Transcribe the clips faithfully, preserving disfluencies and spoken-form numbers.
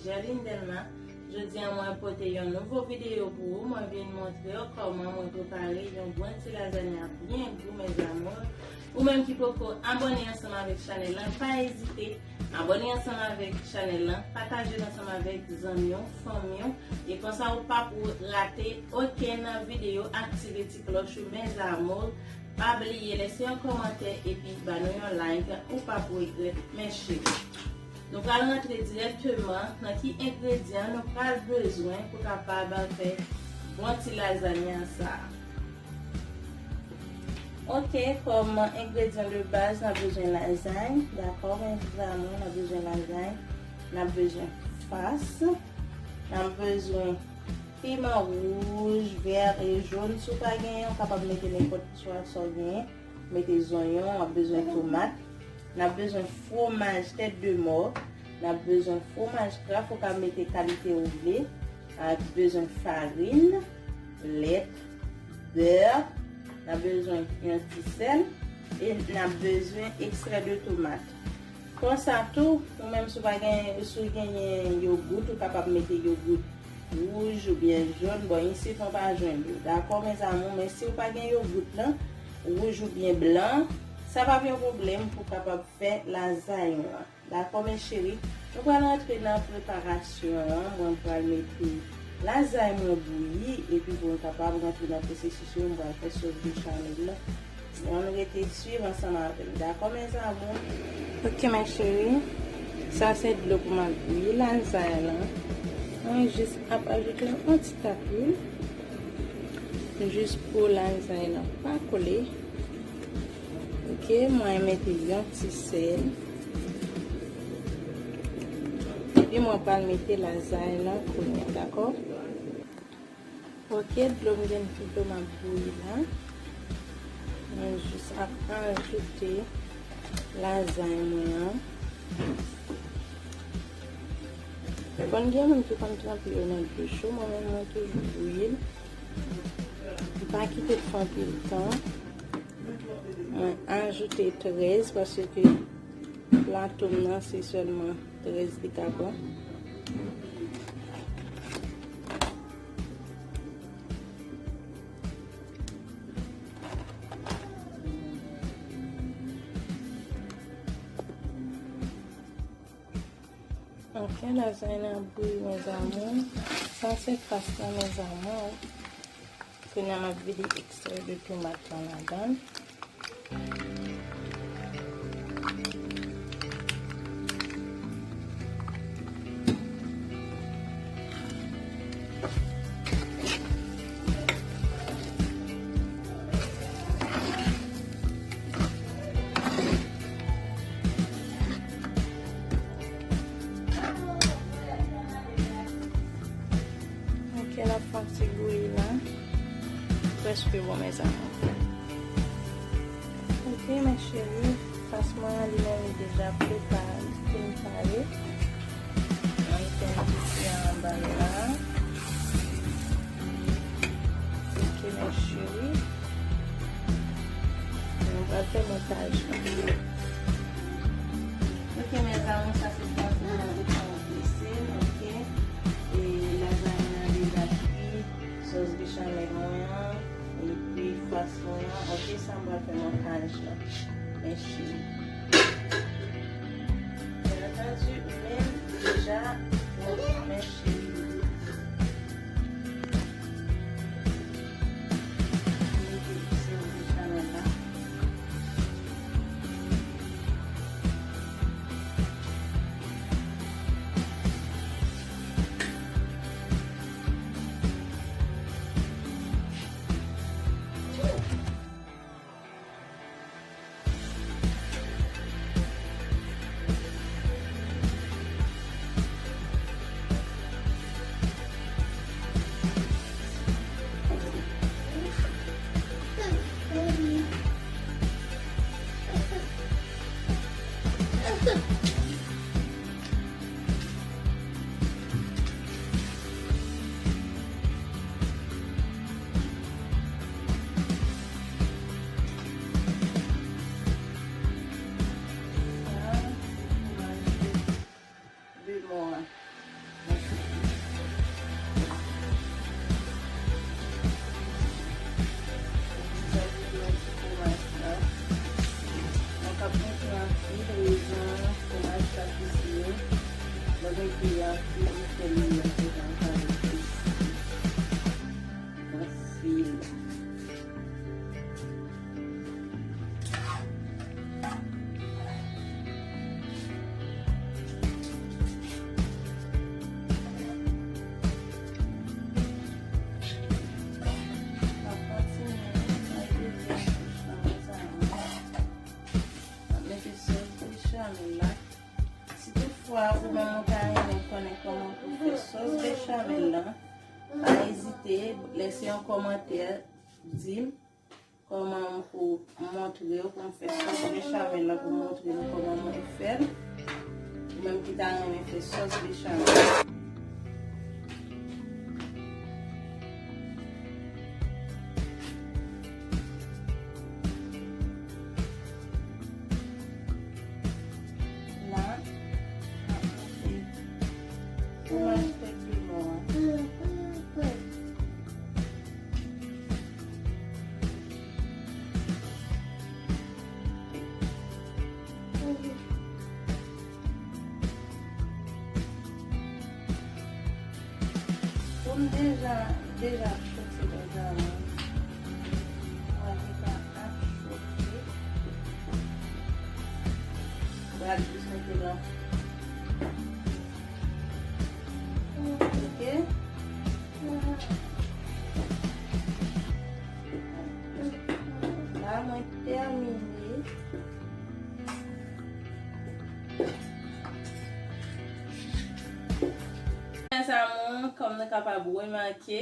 Gerline Delma. Jodi a mwen pote yon nouvo videyo pou ou. Mwen vin montre w kòman mwen prepare yon bon ti lazanya byen gou, mes amours. Ou menm ki poko abòne ansanm avèk chanèl lan, pa ezite abòne ansanm avèk chanèl lan, pataje l ansanm avèk zanmi w, fanmi w, e konsa ou p ap rate okenn videyo. Aktive ti klòch ou, mes amours. Pa bliye lèse yon kòmantè epi ba nou yon like, ou p ap regrèt, mes chéries. Nou pral rantre dirèkteman nan ki engredyan nou pral bezwen pou kapab fè bon ti lazanya sa a. Ok, kòm engredyan de baz, n ap bezwen lazay, dakò, mes amours, n ap bezwen lazay, n ap bezwen fas, n ap bezwen piman wouj, vè e jòn. Si w pa genyen, ou kapab mete nenpòt swa sa w genyen. Mete zonyon, w ap bezwen tomat. N ap bezwen fwomaj tèt de mò. N ap bezwen fwomaj Kraft, ou ka mete kalite ou vle. N ap bezwen farin, lèt, bè. N ap bezwen yon ti sèl. E n ap bezwen ekstrè de tomat. Konsa tou, ou menm si w pa gen, si w genyen yogout, ou kapab mete yogout wouj oubyen jòn. Bon, isit mwen pa jwenn yo. Dakò, mes amours, men si w pa gen yogout lan, wouj oubyen blan, sa p ap yon pwoblèm pou w kapab fè lazay ou an. Dakò, mes chéries? Nou pral rantre nan preparasyon an. Mwen pral mete lazay mwen bouyi, epi pou nou kapab rantre nan pwosesis yo, mwen pral fè sòs bechamel la. Ann rete swiv ansanm avè m, dakò, mes amours? Ok, mes chéries. Sa se dlo pou m ap bouyi lazay lan. Mwen jis ap ajoute yon ti tap lwil. Jis pou lazay lan pa kole. Ok, mwen mete yon ti sèl. Epi mwen pral mete lazay lan kounye a, dakò? Ok, dlo m gen, dlo m ap bouyi la. Mwen jis ap ajoute lazay mwen an. Konn gen moun ki konn tranpe yo nan dlo cho, mwen menm mwen toujou bouyi l. M pa kite l fè anpil tan. Mwen ajoute trèz paske plato m nan se sèlman trèz li ka pran. Ok, lazay lan bouyi, mes amours. Sa se fas lan, mes amours. Kounye a m ap vide ekstrè de tomat lan ladan l. Ok, n ap fè yon ti bouyi la. Prèske bon, mes amours. Ok, mes chéries, fas mwen an, li menm, li deja prepare, li fin pare. Mwen mete yon ti fè anba l la. Ok, mes chéries. Nou pral fè montaj lan. Ok, mes amours, sa se fas mwen an, li pran yon pesil, ok. E lazay lan deja fri, sòs bechamel mwen an, epi fas mwen an, ok, sa m pral fè montaj lan. Mes chéries. Byen antandi, men deja, bon, mes chéries. Ou menm ou ta renmen konnen kòman pou fè sòs bechamel lan, pa ezite, lèse yon kòmantè, di m kòman pou m montre w, pou m fè sòs bechamel lan, pou m montre nou kòman mwen fè l. Ou menm ki ta renmen fè sòs bechamel. La, m ap mete fwomaj tèt de mò a. Pou m deja, deja ap chofe deja la. Mwen deja ap chofe. Pral jis mete nan. Ok. La mwen tèmine. Mes amours, kòm nou kapab remake,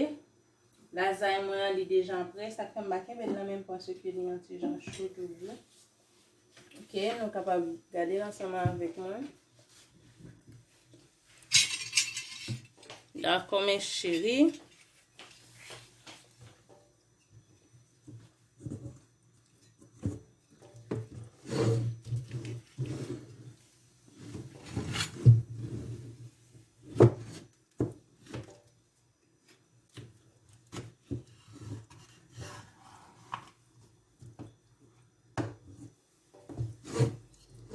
lazay mwen an li deja prè, sa k fè m pa kenbe l nan men m paske li yon ti jan cho toujou. Ok, nou kapab gade l ansanm avèk mwen. Dakò, mes chéries.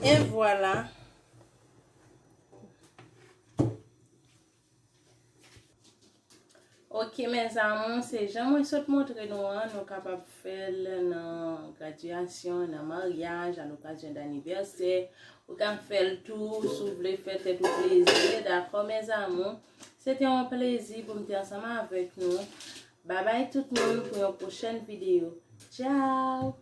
E vwala. Ok, mes amours, se jan mwen sot montre nou an, nou kapab fè l nan gradyasyon, nan maryaj, a lokazyon danivèsè. Ou ka fè l tou, si w vle fè tèt ou plezi, dakò, mes amours? Se te yon plezi pou m te ansanm avèk nou. Babay tout moun, pou yon pwochèn videyo. Tchao!